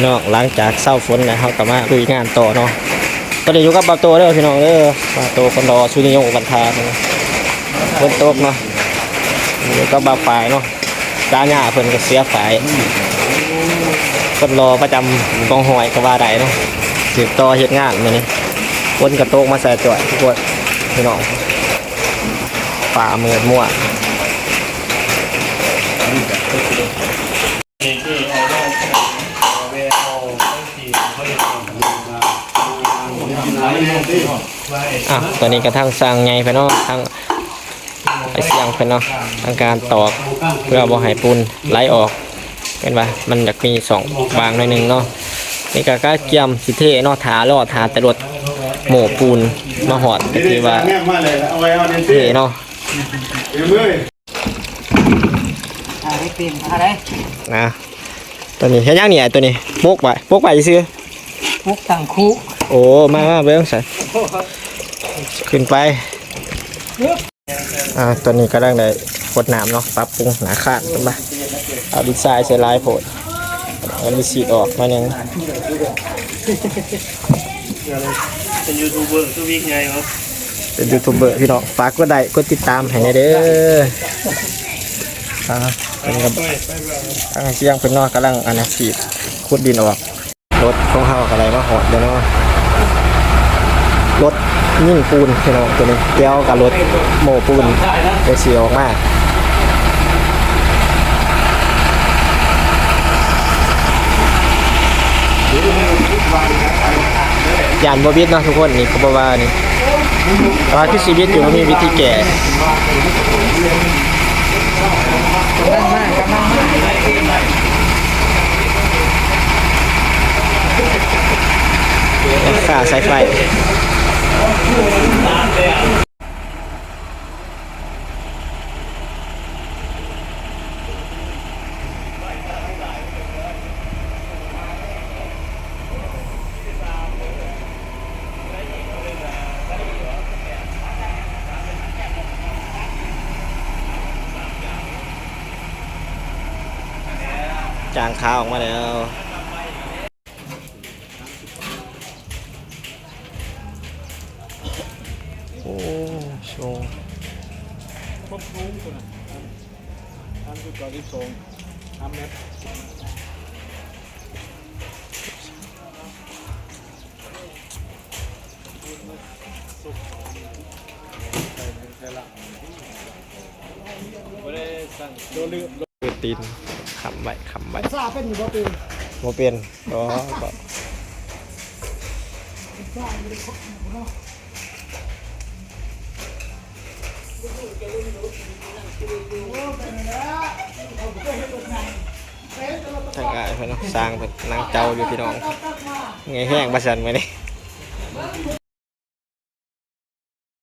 ເນາະ ຫຼັງຈາກເຊົາຝົນແລ້ວ ເຮົາກໍມາລຸຍງານຕໍ່ເນາະ. ຕອນນີ້ຢູ່ກັບບ່າວໂຕເດີພີ່ນ້ອງເດີ ບ່າວໂຕຄົນຫຼໍ່ສຸນິຍົງບັນທາ ຝົນຕົກເນາະ. ຢູ່ກັບບ່າວຝ້າຍເນາະ ສາຍາເພິ່ນກໍເສືອຝ້າຍ ຄົນຫຼໍ່ປະຈຳກອງຮ້ອຍກໍວ່າໄດ້ເນາະ. ສືບຕໍ່ເຮັດງານມື້ນີ້ ຝົນກໍຕົກມາໃສ່ຈ້ອຍທຸກຄົນ ພີ່ນ້ອງ ຟ້າມືດມົວ. ອ່ະ ຕອນນີ້ກໍທາງຊ່າງໃຫຍ່ເພິ່ນເນາະ ທາງໄອ້ຊຽງເພິ່ນເນາະ ທຳການຕອກ ເພື່ອບໍ່ໃຫ້ປູນໄຫຼອອກ ເຫັນວ່າມັນຢາກມີຊ່ອງວ່າງໜ້ອຍໜຶ່ງເນາະ. ນີ້ກໍກະກຽມຊິເທເນາະ ຖ້າລໍຖ້າແຕ່ລົດໂມ້ປູນມາຮອດ ກໍຖືວ່າເທເນາະ. ອ່າ ໄດ້ເປັນເທົ່າໃດນະ. ຕົວນີ້ເຮັດຫຍັງນີ້? ໄອ້ຕົວນີ້ປົກໄວ້ ປົກໄວ້ຊື່ ປົກຕັ້ງຄູ. ໂອ້ ມາ ມາເບິ່ງຊັ້ນ ຂຶ້ນໄປ. ອ່າ ຕົວນີ້ກຳລັງໄດ້ຫົດນ້ຳເນາະ ປັບປຸງໜ້າຄານ ເຫັນບໍ່? ເອົາດິນຊາຍໃສ່ຫຼາຍໂພດ ເອົາດິນຊີດອອກໜ້ອຍໜຶ່ງ. ເປັນຢູທູບເບີຄືວິກໃຫຍ່ເນາະ ເປັນຢູທູບເບີພີ່ນ້ອງ ຝາກກົດໄລ້ກົດຕິດຕາມໃຫ້ແດ່ເດີ. ອ່າ ເປັນກັບ ອ່າ ສຽງເພິ່ນເນາະ ກຳລັງອັນນັ້ນ ສີດ ຂຸດດິນອອກ. ລົດຂອງເຮົາກໍໄດ້ມາຮອດແລ້ວເນາະ ລົດຍິງປູນພີ່ນ້ອງ ຕົວນີ້ ດຽວກໍລົດໂມ້ປູນ ດຽວຊິອອກມາ. ຢ້ານບໍ່ບິດເນາະທຸກຄົນ ນີ້ກໍບໍ່ວ່ານີ້ ແຕ່ວ່າຄືຊິບິດຢູ່ ມັນມີວິທີແກ້. ຄ່າສາຍໄຟ. ຈ້າງຂາອອກມາແລ້ວ. ໂອ້ ໂຊ ຄວາມສູງພຸ້ນນະ ສາມຈຸດເກົ້າສິບສອງ ສາມແມັດ. ບໍ່ໄດ້ສັ່ງໂດນລືມ. ຕີນຄ້ຳໄວ້ ຄ້ຳໄວ້. ສາເປັນຢູ່ບໍ່? ເປັນ ບໍ່ເປັນ. ອໍ ກໍ ທາງອ້າຍເພິ່ນເນາະ ຊ່າງເພິ່ນນັ່ງເຈົ້າຢູ່ ພີ່ນ້ອງ. ເມື່ອຍແຮງວ່າຊັ້ນມື້ນີ້.